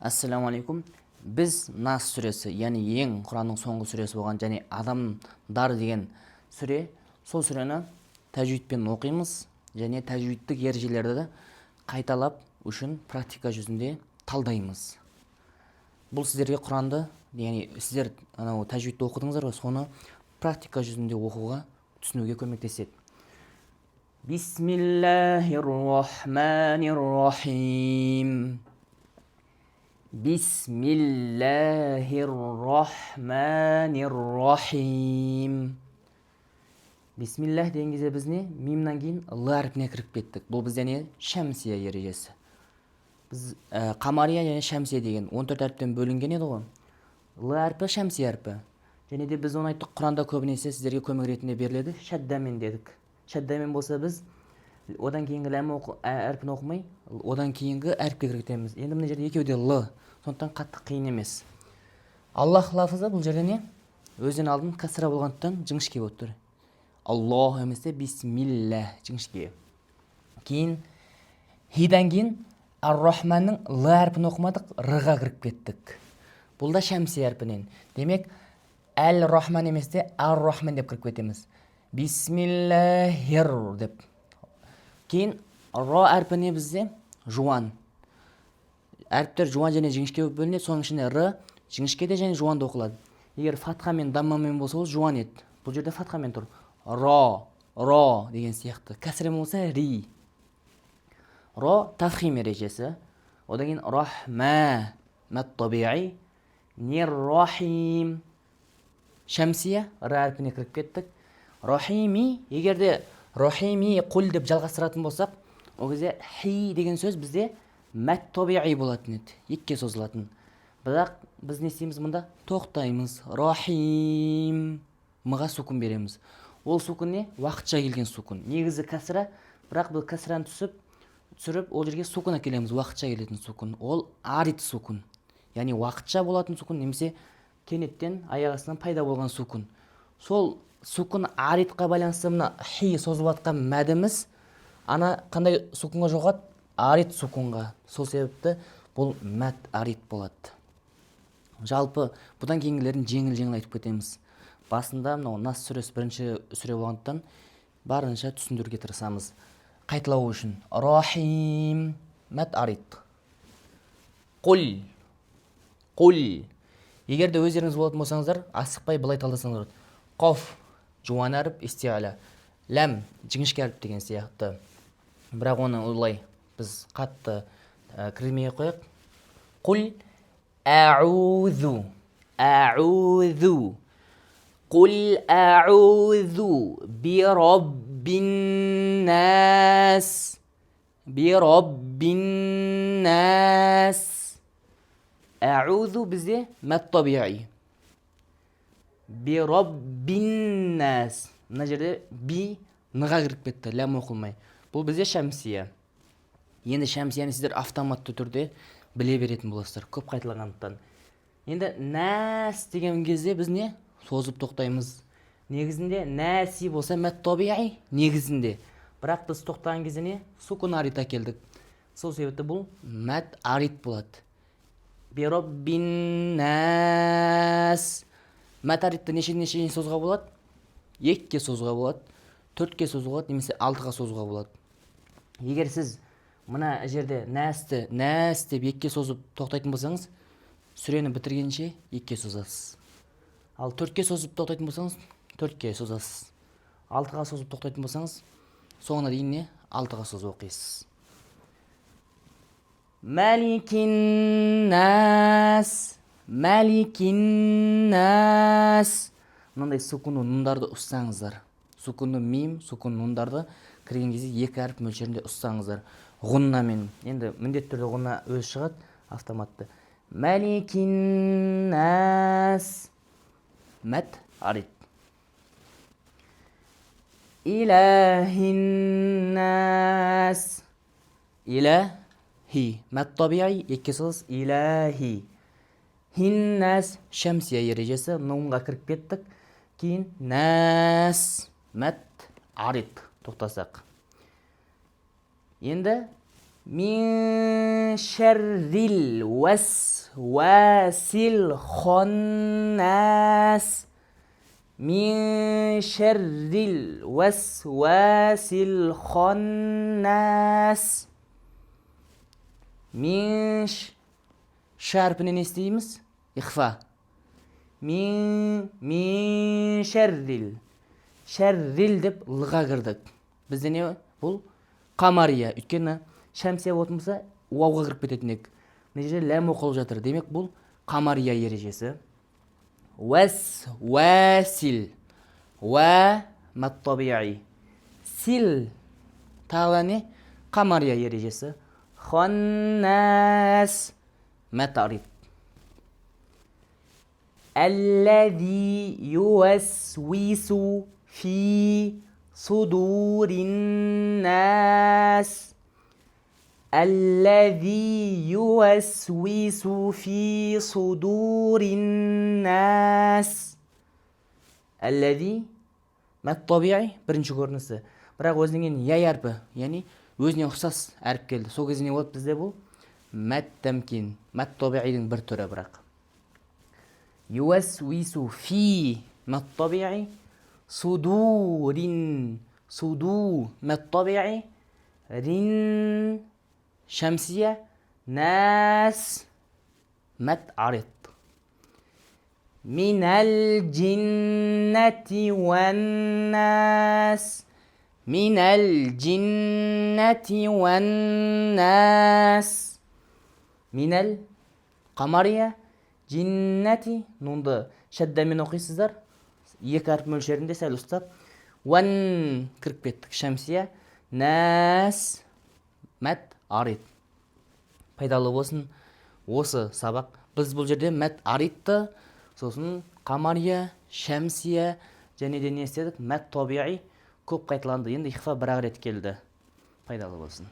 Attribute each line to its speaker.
Speaker 1: Ассалаумағалейкум. Біз Нас сүресі, яғни ең Құранның соңғы сүресі болған және адамдар деген сүре, сол сүрені тәжвидпен оқимыз және тәжвидтік ережелерді қайталап үшін практика жүзінде талдаймыз. Бұл сіздерге Құранды, яғни сіздер анау тәжвидті оқыдыңыздар ғой, соны практика жүзінде оқуға, түсінуге көмектеседі. Бисмиллахир рахманир рахим. Бисмиллахир рахманир рахим. Бисмиллах деген кезде біз не? Мимнан кейін л әрпіне кіріп кеттік. Бұл бізде не? Шәмсия ережесі. Біз қамария және шәмсия деген 14 әріптен бөлінген еді ғой. Л әрпі шәмсия әрпі. Және де біз оны айттық, Құранда көбінесе сіздерге көмек ретінде беріледі. Шәддамен дедік. Шәддамен болса, біз одан кейінгі ләм әрпін оқымай, одан кейінгі әріпке кіргіземіз. Енді мына жерде екеуі де л, сондықтан қатты қиын емес. Аллах лафызы бұл жерде не? Өзінен алдын кәсра болғандықтан, жіңішке болып тұр. Аллах емес те, бисмилля жіңішке. Кейін хидан кейін ар рахманның л әрпін оқымадық, р-ға кіріп кеттік. Бұл да шәмси әрпінен. Демек, әл рахман емес те, ар рахман деп кіріп кетеміз. Бисмиллахир деп. Кейін ро әрпі не бізде? Жуан. Әріптер жуан және жіңішке болып бөлінеді. Соның ішінде р жіңішке де және жуан да оқылады. Егер фатха мен даммамен болса, ол жуан еді. Бұл жерде фатхамен тұр. Ро, ро деген сияқты. Кәсіремен болса, ри. Ро тафхим ережесі. Одан кейін рахма мад табиғи, ниррахим шәмсия, р әрпіне кіріп кеттік. Рахими, егер де рахими құл деп жалғастыратын болсақ, ол кезде хи деген сөз бізде мәд табиғи болатын еді, екіге созылатын. Бірақ біз не істейміз мұнда? Тоқтаймыз. Рахим мға сукун береміз. Ол сукун не? Уақытша келген сукун. Негізі кәсіра, бірақ бұл кәсіраны түсіріп, ол жерге сукун әкелеміз, уақытша келетін сукун. Ол арид сукун, яғни уақытша болатын сукун немесе кенеттен аяқ астынан пайда болған сукун. Сол сукун аридқа байланысты мына хи созылып жатқан мәдіміз ана қандай сукунға жоғады? Арид сукунға. Сол себепті бұл мәд арид болады. Жалпы бұдан кейінгілерін жеңіл жеңіл айтып кетеміз. Басында мынау Нас сүресі бірінші сүре болғандықтан, барынша түсіндіруге тырысамыз қайталау үшін. Рахим мәд арид. Құл, құл. Егер де өздеріңіз болатын болсаңыздар, асықпай былай талдасаңыздар болады. Қоф жуан әріп, истиғла, ләм жіңішке әріп деген сияқты. Бірақ оны олай біз қатты кірмей ақ қояйық. Құл әузу, әузу. Құл әузу би нас, би нас. Әузу бізде мәд табиғи. Би нас, мына жерде би ныға кіріп кетті, ләм оқылмай. Бұл бізде шәмсия. Енді шәмсияны сіздер автоматты түрде біле беретін боласыздар көп қайталағандықтан. Енді нәс деген кезде біз не? Созып тоқтаймыз. Негізінде нәси болса, мәд табиғи негізінде, бірақ біз тоқтаған кезде не? Сукун арид әкелдік. Сол себепті бұл мәд арид болады. Бироббин нас. Мәд аридті неше нешеге созуға болады? Екіге созуға болады, төртке созуға болады немесе алтыға созуға болады. Егер сіз мына жерде нәсті нәс деп екіге созып тоқтайтын болсаңыз, сүрені бітіргенше екіге созасыз. Ал төртке созып тоқтайтын болсаңыз, төртке созасыз. Алтыға созып тоқтайтын болсаңыз, соңына дейін не? Алтыға созып оқисыз. Мәликин нас, мәликин нас. Мынандай сукуну нундарды ұстаңыздар. Сукуну мим, сукун нундарды кірген кезде екі әріп мөлшерінде ұстаңыздар ғұннамен. Енді міндетті түрде ғұнна өзі шығады автоматты. Мәликин нас мәд арид. Илахин нас, илахи мәд табиғи, екі сыз. Илахи хиннас шәмсия ережесі, нунға кіріп кеттік. Кейін нәс мәд арид, тоқтасақ. Енді Мин шәррил уәсвасил ханнас. Мин шәррил уәсвасил ханнас. Мин ш әрпіне не істейміз? Ихфа. Мин мин шәррил. Шәррил деп лға кірдік. Бізде не бұл? Қамария. Өйткені шәмсия болатын болса, уауға кіріп кететін едік. Мына жерде ләм оқылып жатыр. Демек, бұл қамария ережесі. Уәс, уәсил. Уә мат табиғи. Сил тағы не? Қамария ережесі. Ханнас мат арид. Әлләзи юәсвису фи судурин нас. Әлләзи юәсвису фи судурин нас. Әлләзи мәт табиғи бірінші көрінісі. Бірақ өзінен яй әрпі, яғни өзіне ұқсас әріп келді. Сол кезде не болады бізде бұл? Мәт тәмкин, мәт табиғидің бір түрі бірақ. Юәсвису фи мәт табиғи, судурин, суду мәт табиғи, рин шәмсия, нас мәт арид. Минәл джиннәти уән-нас. Минәл джиннәти уән-нас. Минәл қамария, джиннәти, нунды шәддәмен оқисыздар. Екі әріп мөлшерінде сәл ұстап. Уән кіріп кеттік. Шәмсия, нәс, мәт арид. Пайдалы болсын осы сабақ. Біз бұл жерде мәт аридты, сосын қамария, шәмсия және де не істедік? Мәт табиғи көп қайталанды. Енді ихфа бір-ақ рет келді. Пайдалы болсын.